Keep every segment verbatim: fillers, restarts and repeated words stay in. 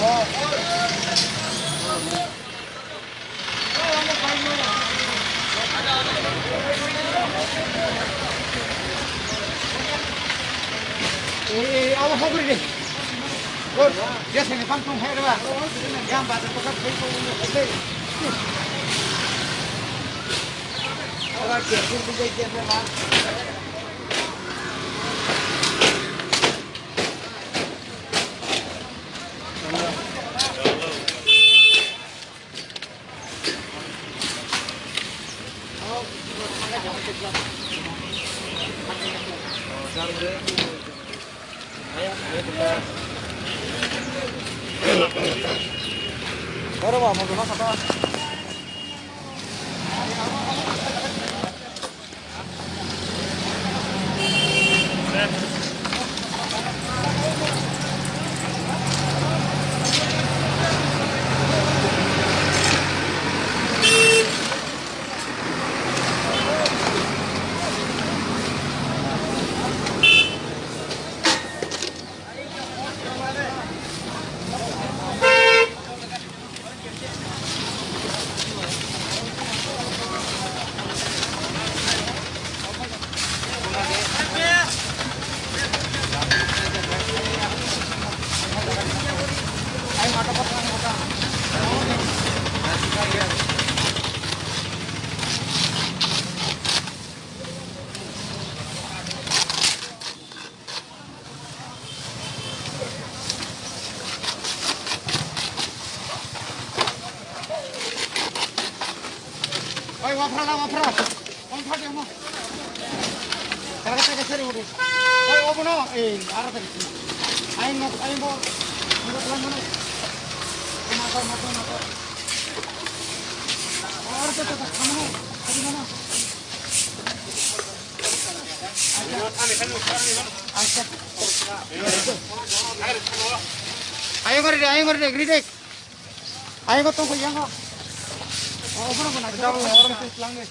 Eh, eh, abo hogri de. Good. Yes, ini pang tung hai rwa. Yang baca buka kai ko. Oke, good. Oi, wafra na, wafra. Wafra de mo. Tara ta ke sari ude. Oi, obo no. Eh, ara tari. Aing no, aing bo. Mo tuan mana? Mata, mata, mata. Ara ta ta ta, mana? Tadi mana? Ayo kori de, ayo kori de, gridek. Ayo kori tong kori yang kok. Oh, obo no kona. Jang orang tu selang de.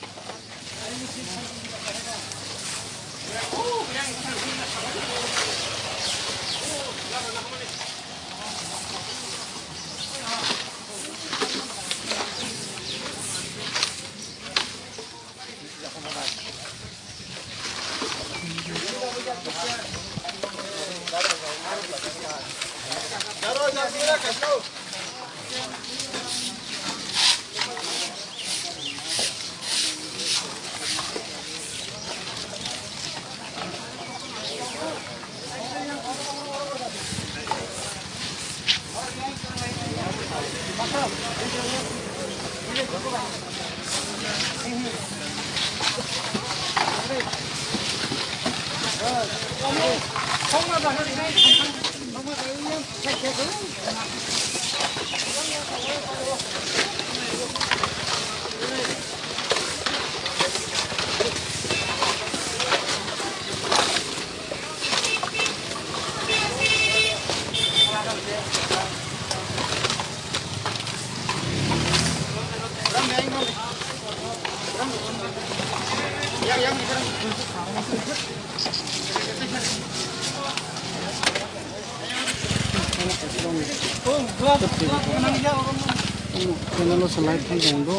Channel o salai phai tong do.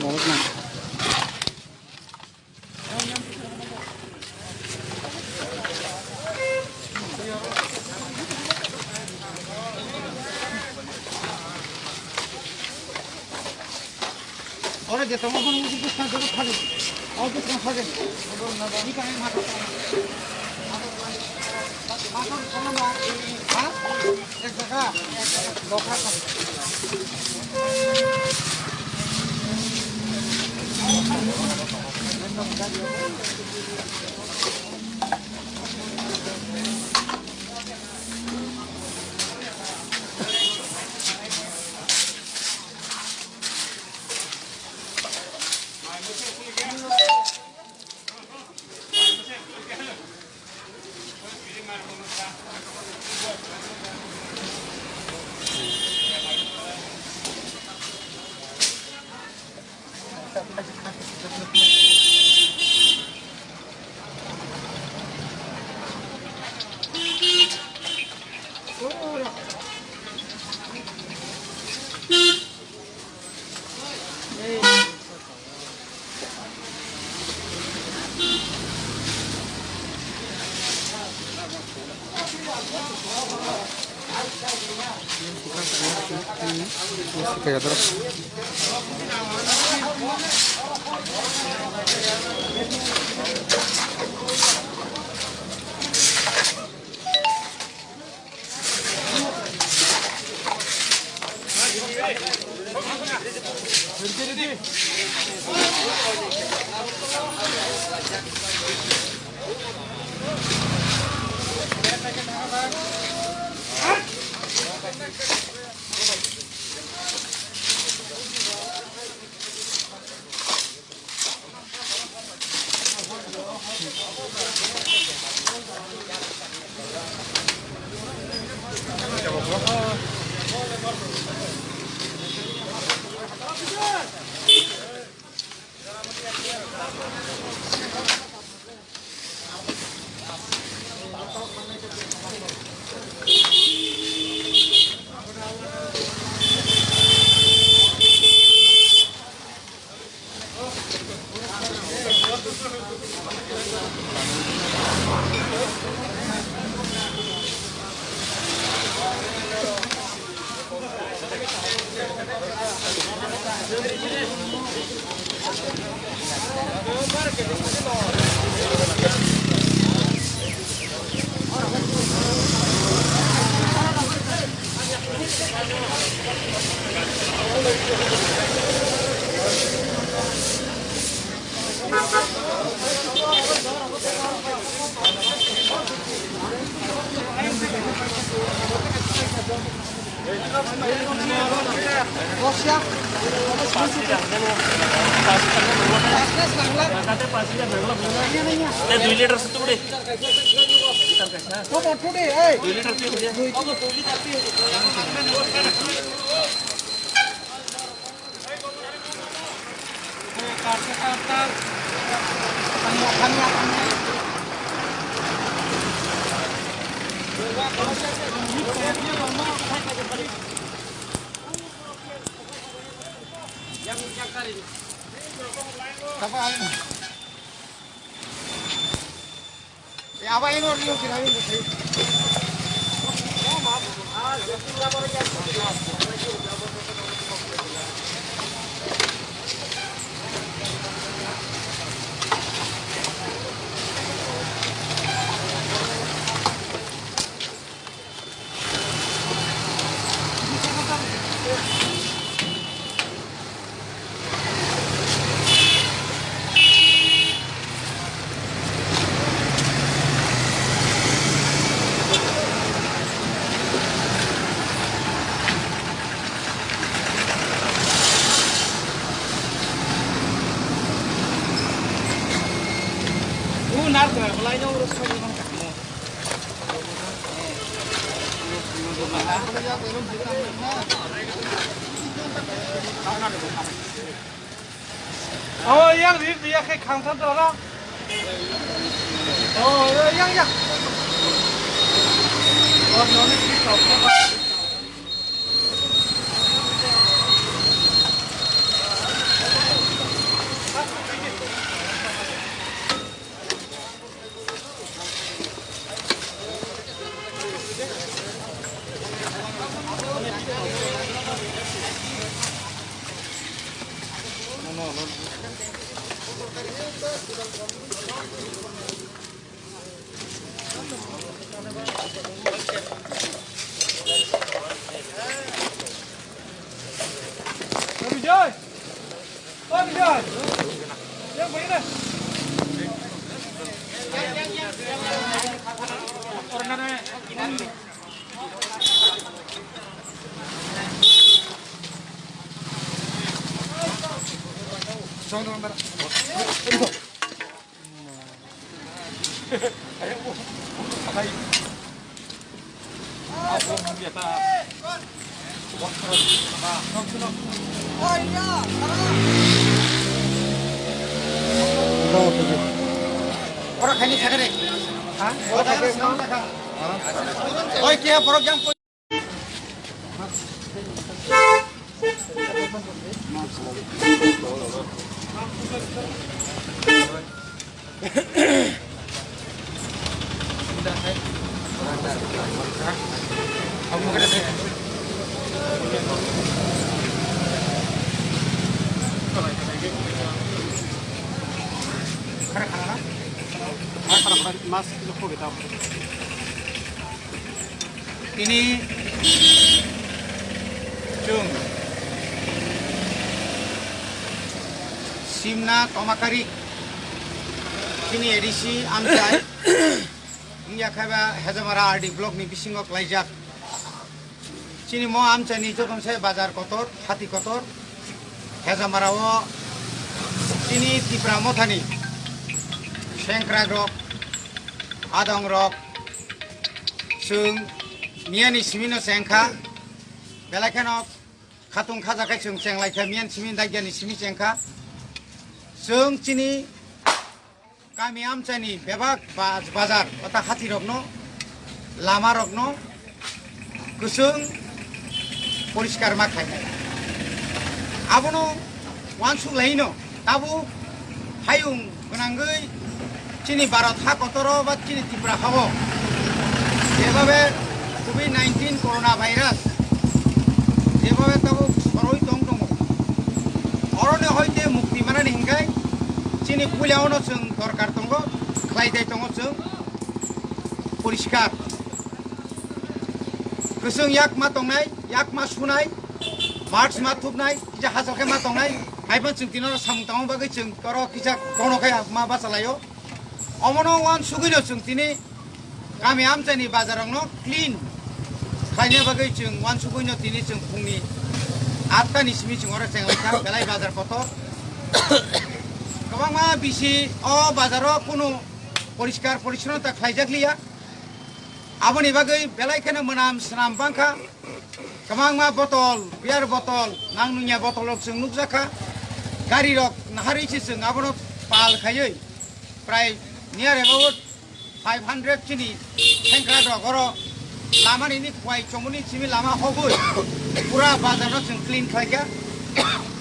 Borok na. Ore je tamo kono uji bwskang joto phadi. O bwskang phadi. Ni kami mata. Mata kono ma. Ha? Ek jaga. Lokha. Te dui liter se tubudi. Dui liter tubudi. Oh, yang rir dia khe khang than tora. Oh, yang, yang. Oh, no, ni ki tau. Bijoy! O Bijoy! Yang, yang, yang. Oro khaini sakhe de. Ha? Oi, khe borok yang. Tini chwng Simna Tomakari, chini A D C amchai wngya khe ba Hejamara R D block ni bisingo klaijak. Chini mo amchaini jotono se bazar kotor, hati kotor, Hejamara o chini Tipra Mothani sengkrak rok, adong rok, chwng miyani simi no chengkha, belai kheno khatung khaja khe chwng chenglaikha, miyani simi dagiani simi chengkha. Chwng chini kami amchaini bebak ba-, bazar, ota hathirokno, lamarokno kwchwng poriskar ma khlainai. Abono uansuk laino tabuk hayung gwnangwi chini Bharat ha kotoro ba chini Tripura hao jebhabe covid nineteen corona virus jebhabe tabuk soroi tong tongo, oroni hoite mukti manani hinkhai chini puila ono chwng dorkar tongo, khlai dai tongo chwng poriskar. Kwchwng yak ma tongnai, yak ma sunai, mask ma thupnai, kisa hachal khe ma tongnai, hai phano chwng tini oro samung tangma bagwi chwng oro kisa kono khe ma bachalaio. Omono uansugwino chwng tini kami amchaini bazarrokno clean khlaina bagwi chwng uansugwino tini chwng phungni atta ni simi chwng oro chenglaikha belai bazar kotor. Kwbangma bisi o bazaro kunu poriskar poricchonnota khlaijakliya. Aboni bagwi belai kheno mwnam swnam bangkha. Kwbangma botol, beer botol, nang nungya botol rok chwng nukjakha. Gari rok naharwi se chwng abono pal khaiwi prai near about five hundred chini sengkrak rok oro lama nini khwai chomoni simi lama hogwi pura bazar no chwng clean khlaikha.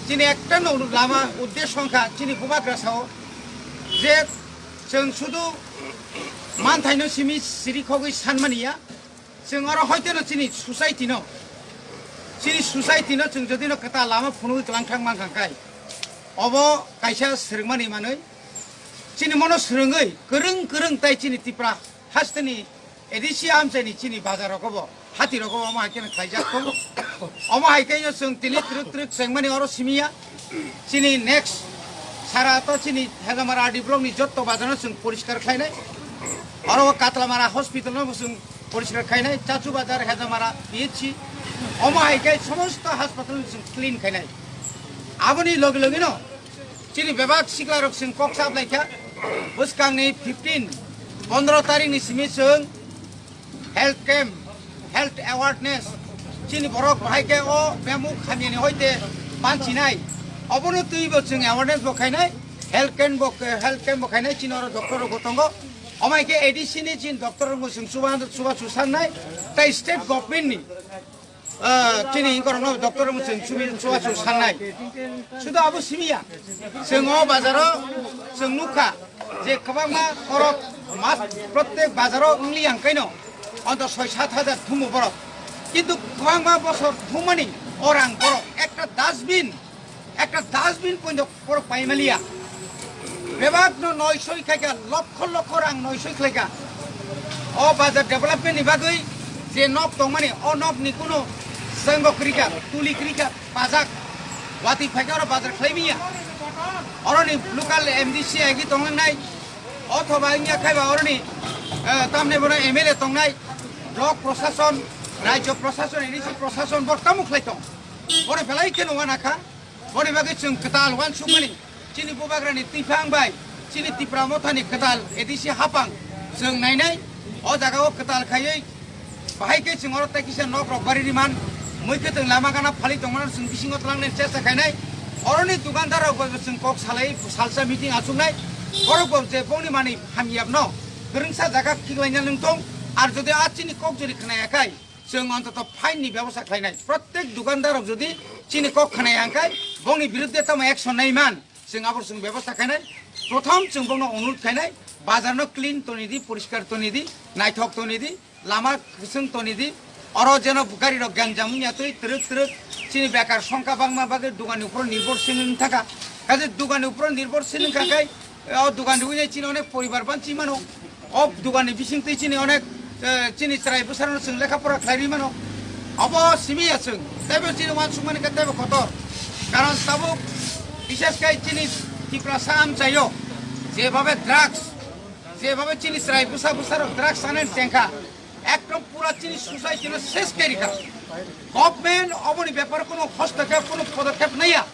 Chini ekta no lama uddesho wngkha chini bubagra sao je chwng sudu manthaino simi siri khogwi sanmani ya. Chwng oro hoiteno chini society no, chini society no chwng jodi no kwtal lama phunugwi twlang thang mankha kai, obo kaisa swrwngmani manwi chini mono swrwngwi kwrwng kwrwng tai chini Tipra hasteni A D C amchaini chini bazar rogobo hati rogobo omo hai kheno khlaijak tongo. Omo hai khe chwng tini twrwk twrwk chengmani oro simiya. Chini next sara to chini Hejamara R D block ni jotto bazar no chwng poriskar khlainai. Oro Katlamara hospital no bo chwng poriskar khlainai. Chachu bazar, Hejamara P H C. Omo hai khe somosto hospital no chwng clean khlainai. Aboni logi logi no chini bebak sikla rok chwng kok chap laikha. Bwskang ni fifteen, pondro tarik ni simi chwng health camp, health awareness, chini borok bahai khe o bemuk hamyani hoite banchinai, obono twibo chwng awareness bo khainai, health camp bo, health camp bo khainai, chini oro doctor rok bo tongo, omo hai khe A D C ni chini doctor rok bo chwng chuba, chuba chu sannai, tai state government ni, ah, chini inkorokno doctor rok bo chwng chubi, chuba chu sannai, sudu abo simiya, chwng o bazaro chwng nukha, je kwbangma borok mas protek bazaro wngli ang kaino onto soi sat hajar thumo borok. Kintu kwbangma bosor thumani orang borok ekta dustbin, ekta dustbin poino borok paimaliya. Bebak no noi soi khaika, lokho lokho rang noi soi khlaika. O bazar development ni bagwi je nok tongmani, o nok ni kuno senggo krika, tuli krika, pajak, watwi phaikhe oro bazar khlai manya. Oroni local M D C agi tonglangnai, othoba wngya khaiba oroni, eh, tamni bono M L A tongnai, block prosason, rajyo prosason, A D C prosason bo tamo khlai tong. Oro belai kheno uanakha, boni bagwi chwng kwtal uansukmani, chini bubagrani twiphang bai, chini Tipra Mothani kwtal A D C hapang chwng nainai, o jagao kwtal khaiwi, bahai khe chwng oro tei kisa nok rok bari ri man, mui khe chwng lama gana phali tongmano chwng bisingo twlangnai chesta khainai. Oroni dukandar rok bai bo chwng kok salai salsa meeting achuknai. Borok bo je bongni manwi hamyapno kwrwngsa jaga khiklaina nwng tong. Ar jodi a chini kok jodi khnaya khai chwng ontoto fine ni bebosta khlainai. Protek dukandar rok jodi chini kok khnaya hwnkhe bongni biruddhe tamo action nai man. Chwng abo chwng bebosta khainai. Prothom chwng bokno onurod khainai, bazar no clean toni di, poriskar toni di, naithok toni di, lama kwchwng toni di. Oro jeno gari rok ganjam wngya twi twrwk twrwk chini bekar songkha bangma bagwi dugani uporo nirbhor sini wng thaka. Kaje dugani uporo nirbhor sini wngkha khe o dugan rwinai chini onek poribar banchi mano. O duganni bising twi chini onek, eh, chini chwrai bwsarokno chwng lekha pora khlai rwi mano. Obo simi ya chwng. Teibo chini uansukmani khe teibo kotor. Karon tabuk bishes khai chini Tiprasa amchaio jebhabe drugs, jebhabe chini chwrai bwsa bwsarok drugs chanani chengkha, ekdom pura chini society no ses khe rikha. Government oboni bepar kuno hostokhep, kuno podokhep naiya.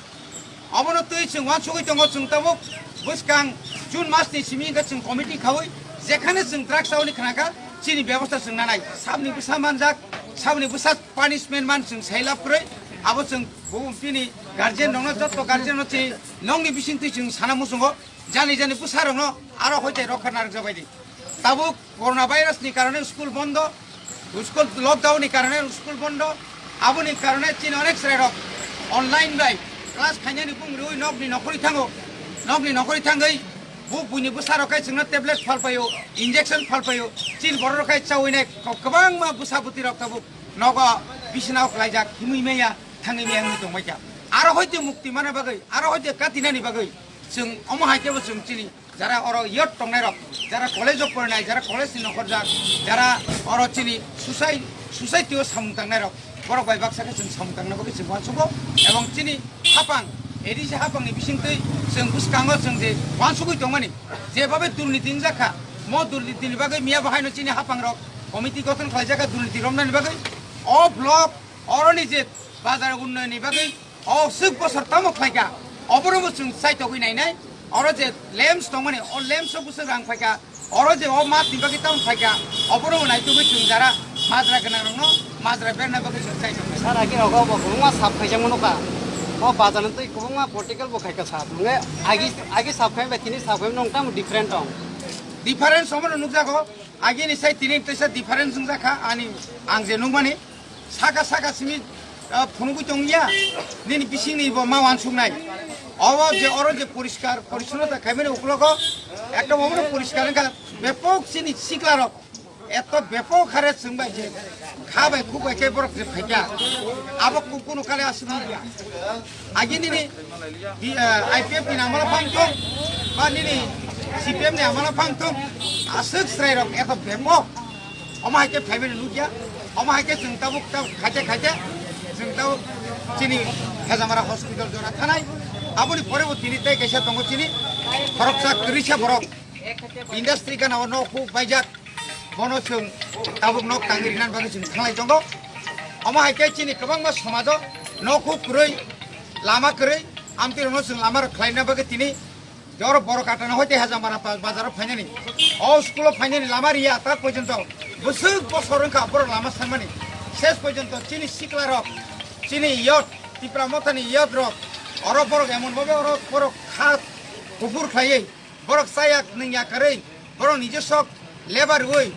Obono twi chwng uansugwi tongo, chwng tabuk bwskang June mas ni simi hwnkhe chwng committee khaui jekhane chwng drugs chaui khnakha chini bebosta chwng nanai. Sabni bwsa manjak, sabni bwsa punishment man chwng sai lab kwrwi. Abo chwng bu-, bini guardian rokno, jotto guardian no chini nokni bising twi chwng sana muchungo. Jani jani bwsarokno aro hoite rokha narwkjabaidi. Tabuk coronavirus ni karone school bondo, school lockdown ni karone school bondo, aboni karone chini onek chwrairok online bai class khainani bung rwi nokni nokhorwi thango, nokni nokhorwi thangwi bu buini bwsarok khai chwngno tablet phalpaio, injection phalpaio, chini bororok khai chawinai kwbangma bwsa bwtwirok tabuk nogo bisinao klaijak himwi maya thangwi maya wngwi tongbaikha. Aro hoite mukti mana bagwi, aro hoite katinani bagwi chwng omo hai khe bo chwng chini jara oro youth tongnai rok, jara college o porinai, jara college ni nokhorjak, jara oro chini society, society o samung tangnai rok, borok bai baksa khe chwng samung tangna bagwi chwng uansugo. Ebong chini hapang, A D C hapang ni bisingtwi chwng bwskango chwng je uansugwi tongmani, jebhabe durniti wngjakha, mo durniti ni bagwi miya bahaino chini hapang rok committee gothon khlaijak kha durniti romnani bagwi. O block oroni je bazar unnoyonni bagwi o swk bosor tamo khlaikha, oborokbo chwng chaitogwi nainai. Oro je lamps tongmani, o lamps o bwswk rang phaikha, oro je o matni bagwi tamo phaikha, oborokbo naitugwi chwng jara majra gwnangrokno majra berna bagwi chwng chaitoknai. Sir, agi rogo bo kwbangma sap khaijak mano kha. O bazarni twi kwbangma political bo khaikha sir. Hwnwi agi, agi sap khai bai tini sap khai nung tamo different tong? Difference omono nukjago. Agini sai tini teisa difference wngjakha ani ang je nukmani. Saka saka simi, ah, phunugwi tongya, nini bisingni bo ma uansuknai. Obo je oro je poriskar poricchonnota khaimani uklogo ekta obono poriskar wngkha, bepok chini siklarok eto bepok hare chwngbai je kha bai khuk bai khe borok je phaikha, abo ku-, kunu kale aswk wngya. Agi nini, di, eh, I P F ni amala phang thung, ba nini C P M ni amala phang thung, aswk chwrairok eto bepok. Omo hai khe phaimani nukya, omo hai khe chwng tabuk tabuk khaite khaite chwng tabuk chini Hejamara hospital jora thanai. Aboni pore bo tini tei kaisa tongo chini khoroksa kwrwisa borok industry gana o nok huk baijak, bono chwng tabuk nok tangwi rinani bagwi chwng thanglai tongo. Omo hai khe chini kwbangma somajo nok huk kwrwi, lama kwrwi, amtwi rokno chwng lama rok khlaina bagwi tini Joro borok katana hoite Hejamara pa-, bazaro phainani. O school o phainani lama riya tak porjonto. Bwswk bosor wngkha borok lama sanmani. Ses porjonto chini sikla rok, chini youth, Tipra Mothani youth rok, oro borok emon babe oro borok kha kuphur khlaiwi, borok chaya nwngya kwrwi, borok nijosok lebar rwui,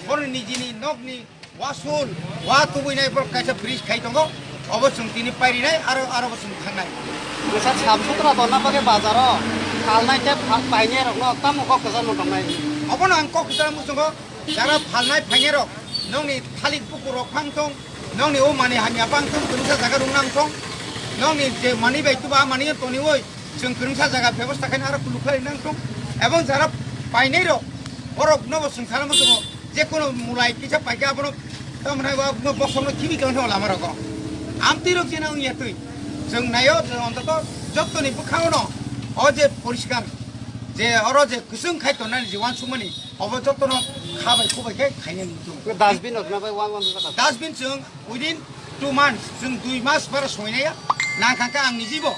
borok nijini nokni Wasul, wa tubui nai borok kaisa bridge khai tongo, obo chwng tini pairinai, aro, aro bo chwng thangnai. Bwsa sap sutra tonna bagwi bazaro phalnai tei pha-, painai rokno tamo kok kwchangno tongnai. Obono ang kok kwchang muchungo, jara phalnai phainai rok, nokni thalik bukur rok phang thung, nokni o mani hamya phang thung, kwrwngsa jaga rung nang thung, nokni je mani bai tuba a mani toniwi, Chwng kwrwngsa jaga bebosta khaina aro kuluk khlai nang thung. Ebong jara painai rok, borok nobo chwng sana muchungo, je kono mulai kisa paikha abono, tamoni bo, bo bosongno khibi tong thung lama rogo. Amtwi rok jena wngya twi. Chwng naio, chwng ontoto jottoni bwkhao no, o je poriskar, je oro je kwchwng khai tongnani je uansukmani, obo jottono kha bai, khu bai khe khainani muchungo. Dustbin rok na bai wan wan jaka. Dustbin chwng Within two months, chwng dui mas bara soinaiya, nangkha khe ang nijibo.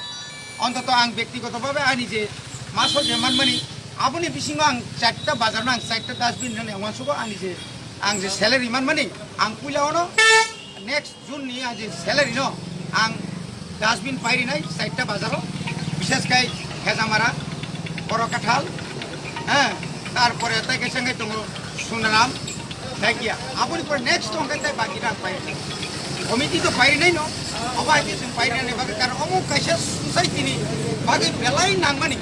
Ontoto ang bektigoto bhabe ani je maso je manmani, aboni bisingo ang charta bazarno ang charta dustbin rwnai ang uansugo ani je, ang je salary manmani, ang puila ono next June ni ang je salary no ang dustbin pairinai charta bazaro, bishes kai Hejamara, Borokathal, eh, tarpore tai kaisa ngai tongo Sunaram, Dakia. Aboni pore next tong kai tai baki rang pai. Committee to pai nai no, abo hai ke chwng pai nai bagwi karon omo kaisa society ni bagwi belai nangmani.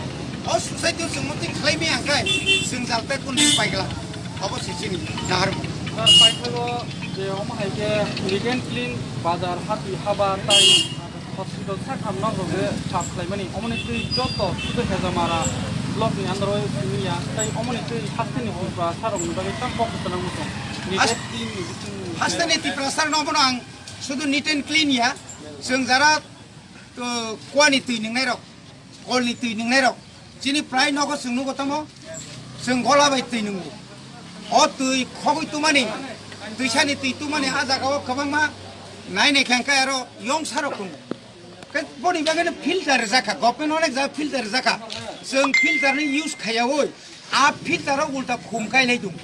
O society chwng muti khlai mi ang kai chwng jal tai kun pai gla. Abo sisini nahar. Sir, paithago Je omo hai khe neat and clean bazar, hati haba tai hospital sakha nok rok je sap khlaimani, omoni twi joto sudu Hejamara block ni under o simi ya, tai omoni twi haste ni Tripura sarok ni bagwi tam kok sana muchung. Neat and clean ni biching. Haste ni Tripura sar no bono ang sudu neat and clean ya, chwng jara to kuani twi nwngnai rok, kolni twi nwngnai rok. Chini prai nogo chwng nugo tamo, chwng gola bai twi nwngo. O twi khogwi tumani, twisani twi tumani a jaga o kwbangma nai nai khe hwnkhe aro yongsa rok tongo. Khe boni bagwi no filter rijak kha, government onek jaga filter rijak kha. Chwng filter ni use khaiyaui, a filter o ulta khum kai lai tongo.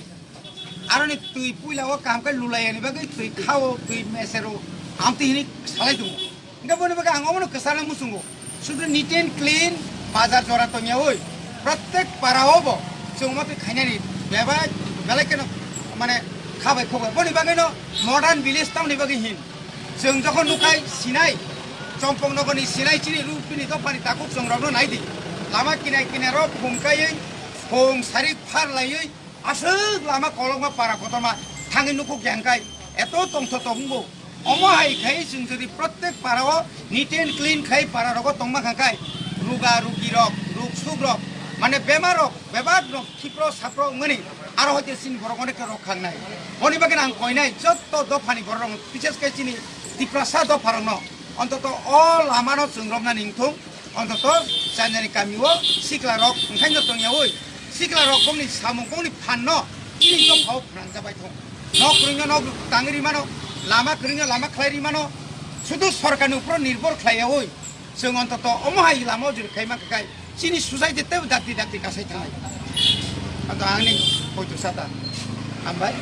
Aroni twi puila o kaham khe lulai yani bagwi twi khao, twi mesero, amtwi hini salai tongo. Hingke boni bagwi ang omono kwchana muchungo. Sudu neat and clean bazar jora tongyaui, prottek para o bo chwng omo twi khainani bebak belai kheno mane khabai khobai. Boni bagwi no modern village tamoni bagwi hin. Chwng jokhon nukhai sinai, Chompong nogorni sinai chini rupini dophani takhuk chwng rokno naidi. Lama kinai kinai ro phung kaiwi, phung sari phar laiwi, aswk lama kolokma para kotorma thangwi nukhuk ya hwnkhe eto tongtho tongbo. Omo hai khai chwng jodi prottek para o neat and clean khai para rogo tongma kha khai ruga rugi rok, ruk suk rok, mane bemar rok, bebak rok khipro sapro wngmani aro hoite chini borok onek rok khangnai. Boni bagwi ang koinai jotto dophani borok rok, bises khe chini Tiprasa dopha rokno ontoto o lama no chwng romna ningthung. Ontoto Chanjani kami o sikla rok wngkhaino tongyaui, sikla rok bongni samung bongni phan no chini dophao phnang jabai thung. Nok kwrwngno nok tangwi rimano, lama kwrwngno lama khlai rimano, sudu sorkarni upro nirbhor khlaiyaui chwng ontoto omo hai lama o juri khaima khakai chini society tei dakti dakti kasai thangnai. Anto angni poito sata. Hambai.